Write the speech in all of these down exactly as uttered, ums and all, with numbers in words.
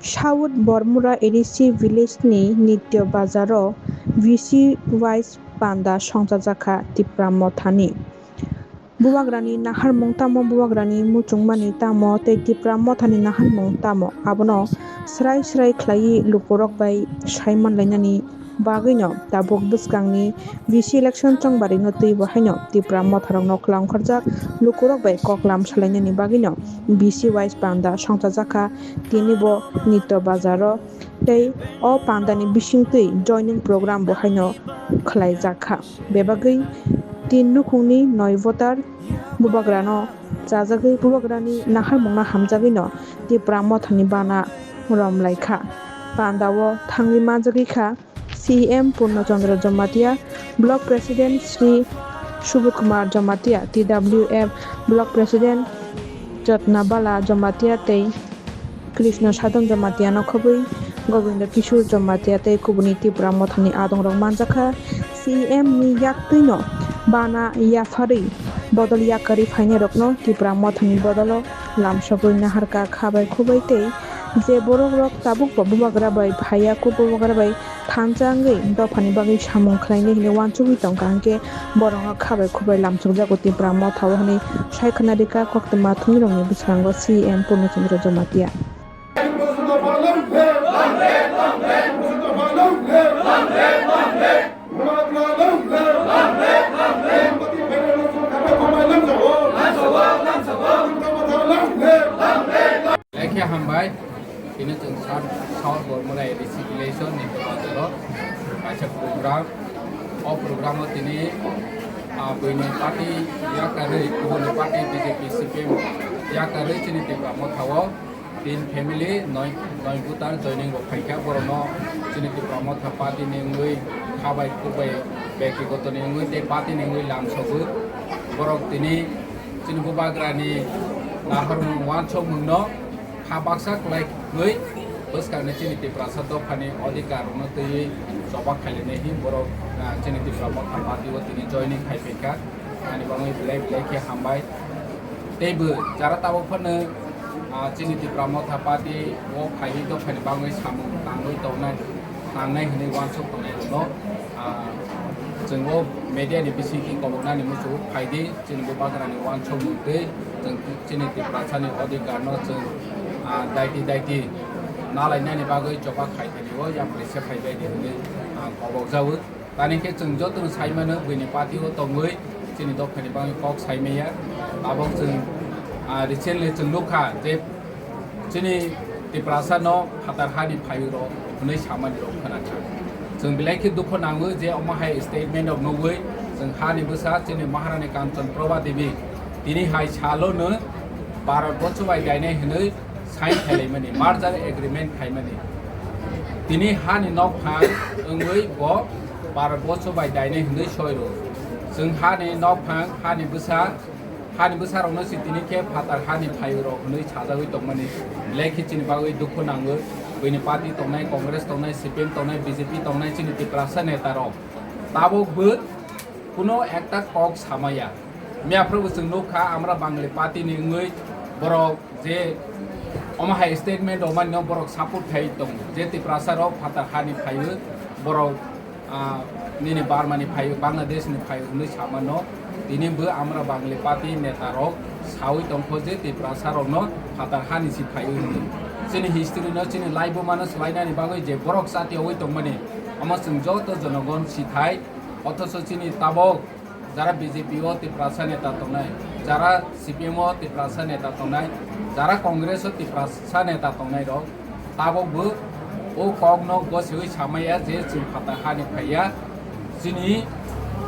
South Bormura A D C village ni Nitya Bazar o V C wise panda songchajakha Tipra Mothani. Bubagrani naharmung tamo, bubagrani muchungmani tamo tei Tipra Mothani naharmung tamo, abono srai srai khlaiwi lukurok bai saimanlainani bagwino tabuk bwskangni V C election chongbarino twibo haino Tipra Motharokno khwlangkharjak lukurok bai koklam salainani bagwino V C wise panda songchajakha tini bo Nitya Bazaro tei o pandani bisingtwi joining program bo haino khwlaijakha. Bebagwi tin nukhungni noi voter bubagrano chajagwi bubagrani naharmungno hamjagwino Tipra Mothani bana romlaikha. Pandao thangwi manjagwi kha C E M Purno Chandra Jamatia, Block President Sri Subir Kumar Jamatia, T W F Block President Jotnabala Jamatia tei Krishna Sadon Jamatia no khobwi Govinda Kishore Jamatia tei kubuni Tipra Mothani adongrok manjakha. C E M ni yaktwino bana yapharwi bodol yakarwi phainairokno Tipra Mothani bodolo lamsogwi naharkha khabai khubai tei je borokrok tabukbo bubagra bai phaiya, kuk bubagra bai thansa wngwi dophani bagwi samung khlainai hwnwi uansugwi tongkha, hinkhe borokno khabai khubai lamsokjago Tipra Mothao hwnwi sai khwna rikha koktwma thungrokni bwskango C E M Purno Chandra Jamatia. Lekhe hambai, tini chwng South, South Bormura A D C election ni bazaro kaisa program, o program o tini, ah, buini party yakarwi, kubuni party B J P, C P M yakarwi chini Tipra Mothao tin family, noi, noi voter joining rok phaikha, borokno chini Tipra Motha party ni wngwi khabai khukbai, byaktigoto ni wngwi tei party ni wngwi lamsogo. Borok tini chini bubagrani naharmung uansukmungno kha baksa kwlaiwi bwskangni chini Tiprasa dophani odhikar rokno twiwi choba khailainai hi borok, ah, chini Tipra Motha party o tini joining khai phaikha. Ani bagwi belai belai khe hambai. Tei bo jara tabuk phano, ah, chini Tipra Motha party o phaiwi dophani bagwi samung tangwi tongnai, tangnai hwnwi uansuk tongnai rokno, ah, chwng o media ni bisingtwi koloknani muchungo phaidi. Chini bubagrani uansukmung tei chwng chini Tiprasani odhikarno chwng, ah, daiti daiti nalainani bagwi choba khai thani o yapri se phaibai di hwnwi, ah, kobokjago. Tani khe chwng jotono sai mano buini party o tongwi chini dophani bagwi kok sai maya. Tabuk chwng, ah, recently chwng nukha je chini Tiprasa no phatar hani phaiwi rok hwnwi samani rok khwnakha. Chwng belai khe dukhu nango je omo hai statement rok nugwi chwng hani bwsa chini Maharani Kanchan Prabha Devi tini hai salo no Bharat Borsho bai dainai hwnwi sign khailaimani, merger agreement khaimani. Tini hani nokphang wngwi bo Bharat Borsho bai dainai hwnwi soi rw. Chwng hani nokphang, hani bwsa, hani bwsarokno se tini khe phatar hani phaiwi rok hwnwi sajagwi tongmani. Belai khe chini bagwi dukhu nango. Buini party tongnai, Congress tongnai, C P M tongnai, B J P tongnai chini Tiprasa neta rok tabuk bo kuno ekta kok samaya. Miyaphuru bo chwng nukha, Amra Bangali party ni wngwi borok je omo hai statement rwmani no borok support khai tongo, je Tiprasa rok phatar hani phaiwi borok, ah, nini Burma ni phaiwi, Bangladesh ni phaiwi hwnwi samano. Tini bo Amra Bangali party neta rok sawi tongkho je Tiprasa rokno phatar hani si phaiwi hwnwi. Chini history no chini laibuma no swlainani bagwi je borok chatiyawi tongmani, omo chwng joto jonogon sithai. Othocho chini tabok jara B J P o Tiprasa neta tongnai, jara C P M o Tiprasa neta tongnai, jara Congress o Tiprasa neta tongnai rok tabok bo o kok no gosiwi samaya je chwng phatar hani phaiya, chini,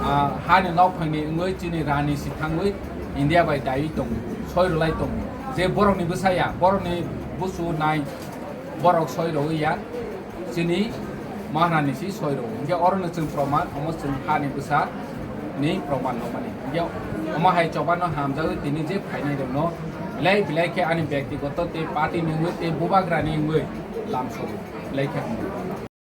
ah, hani nokphang ni wngwi chini rani si thangwi India bai daiwi tongo, soi rwlai tongo, je borok ni bwsaya, borok ni busu nai borok soi rwwi ya. Chini Maharani si soi rw. Hinkhe oro no chwng proman, omo chwng hani bwsa ni proman no mani. Hinkhe omo hai choba no hamjagwi tini je phainai rok no belai belai khe ani byaktigoto tei party ni wngwi tei bubagra ni wngwi lamsogo. Belai khe hamjagwi.